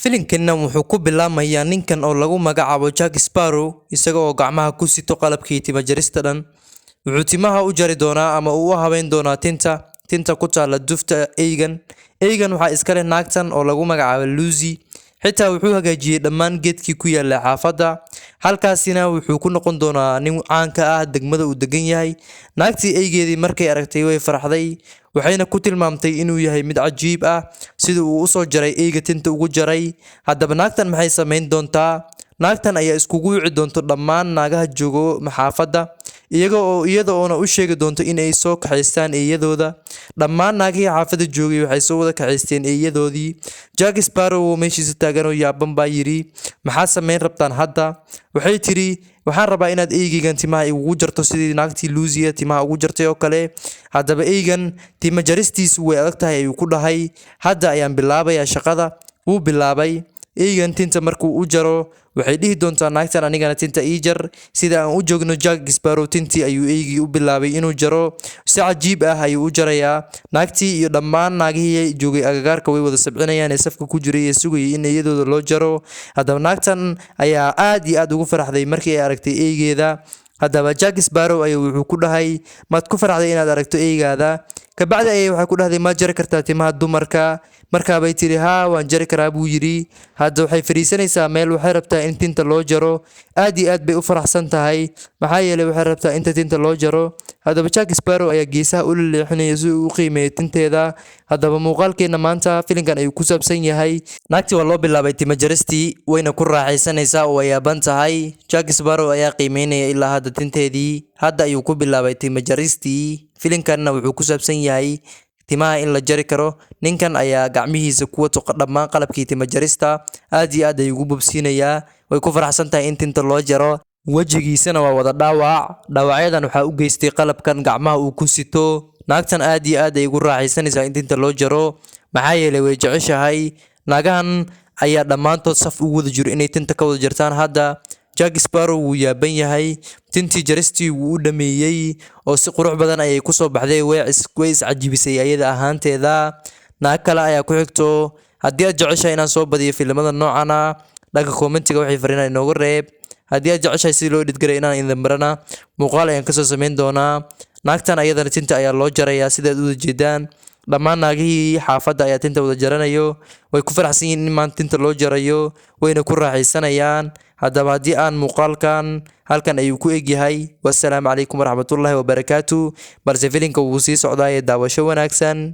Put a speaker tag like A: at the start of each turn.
A: Filimkani wuxuu ku bilaabmayaa ninkan oo lagu magacaabo Jack Sparrow, isaga oo gacmaha ku sito qalabkii timo jarista dhan. Wuxuu timaha u jari doonaa ama uu u habeyn doonaa tinta ku taalla dufta eygan. Eygan waxaa iska leh naagtan oo lagu magacaabo Lucy. Xitaa wuxuu hagaajiyay dhammaan geedkii ku yaallay xaafadda. Halkaasina wuxuu ku noqon doonaa nin caan ka ah degmada uu degan yahay. Naagtii eygeedii markay aragtay way farxday, waxayna ku tilmaamtay inuu yahay mid cajiib ah sida uu u soo jaray eyga tinta ugu jaray. Haddaba naagtan maxay samayn doontaa? Naagtan ayaa iskugu wici doonto dhammaan naagaha joogo xaafadda, iyaga oo iyada oona u sheegi doonto in ay soo kaxaystaan eeyadooda. Dhammaan naagihii xaafadda joogay waxay soo wada kaxaysteen eeyadoodii. Jack Sparrow oo meeshiisa taagan oo yaaban baa yidhi, "Maxaad samayn rabtaan hadda?" Waxay tidhi, "Waxaan rabaa inaad eygeygan timaha igugu jarto sidii naagtii Lucy timaha ugu jartay oo kale." Haddaba eygan tima jaristiisu way adag tahay, ayuu ku dhahay. "Hadda ayaan bilaabayaa shaqada." Wuu bilaabay. Eygan tinta markuu u jaro, waxay dhihi doontaa naagtan, "Anigana tinta ii jar." Sida aan u joogno, Jack Sparrow tintii ayuu eygii u bilaabay inuu jaro. Si cajiib ah ayuu u jarayaa. Naagtii iyo dhammaan naagihii joogay agagaarka way wada sabcinayaan ee safka ku jiray ee sugayay in iyadooda loo jaro. Haddaba naagtan ayaa aad iyo aad ugu faraxday markii ay aragtay eygeeda. Haddaba Jack Sparrow ayaa wuxuu ku dhahay, "Maad ku faraxday inaad aragto eygaada?" Kabacdi ayay waxay ku dhahday, "Maad jari kartaa timaha dumarka?" Markaabay tiri, "Haa, waan jari karaa," buu yidhi. Hadda waxay fadhiisanaysaa meel, waxay rabtaa in tinta loo jaro. Aad iyo aad bay u faraxsan tahay, maxaa yeelay waxay rabtaa inta tinta loo jaro. Haddaba Jack Sparrow ayaa geesaha u leexinaya si uu u qiimeeyo tinteeda. Haddaba muuqaalkeena maanta filimkan ayuu ku saabsan yahay. Naagtii waa loo bilaabay timo jaristii, wayna ku raaxaysanaysaa oo way yaaban tahay. Jack Sparrow ayaa qiimeynaya ilaa hadda tinteedii. Hadda ayuu ku bilaabay timo jaristii. Filimkanna wuxuu ku saabsan yahay timaha in la jari karo. Ninkan ayaa gacmihiisa ku wato dhammaan qalabkii timo jarista. Aad iyo aad ayuu ugu bobsiinayaa. Way ku faraxsan tahay in tinta loo jaro. Wejigiisana waa wada dhaawac. Dhaawacyadan waxaa u geystay qalabkan gacmaha uu ku sito. Naagtan aad iyo aad ay ugu raaxaysanaysaa in tinta loo jaro, maxaa yeelay way jeceshahay. Naagahan ayaa dhammaantood saf ugu wada jiro inay tinta ka wada jartaan hadda. Jack Sparrow wuu yaaban yahay. Tintii jaristii wuu u dhameeyey oo si qurux badan ayay ku soo baxday. Way iscajibisay ayada ahaanteeda. Naag kale ayaa ku xigto. Haddii aad jeceshahay inaan soo badiyo filimada noocan ah, dhanka commentiga waxay fariinaa inooga reeb. Haddii aad jeceshahay sidii loo edit garay inaan idin barana, muuqaal ayaan kasoo samayn doonaa. Naagtan ayadana tinta ayaa loo jarayaa sidaad u jeedaan. Dhammaan naagihii xaafadda ayaa tinta wada jaranayo. Way ku faraxsan yihiin in maanta tinta loo jarayo, wayna ku raaxaysanayaan. Haddaba haddii aan muuqaalkan halkan ayuu ku egyahay. Wassalaamu calaykum waraxmatullaahi wabarakaatu. Balse filimka wuu sii socdaa ee daawasho wanaagsan.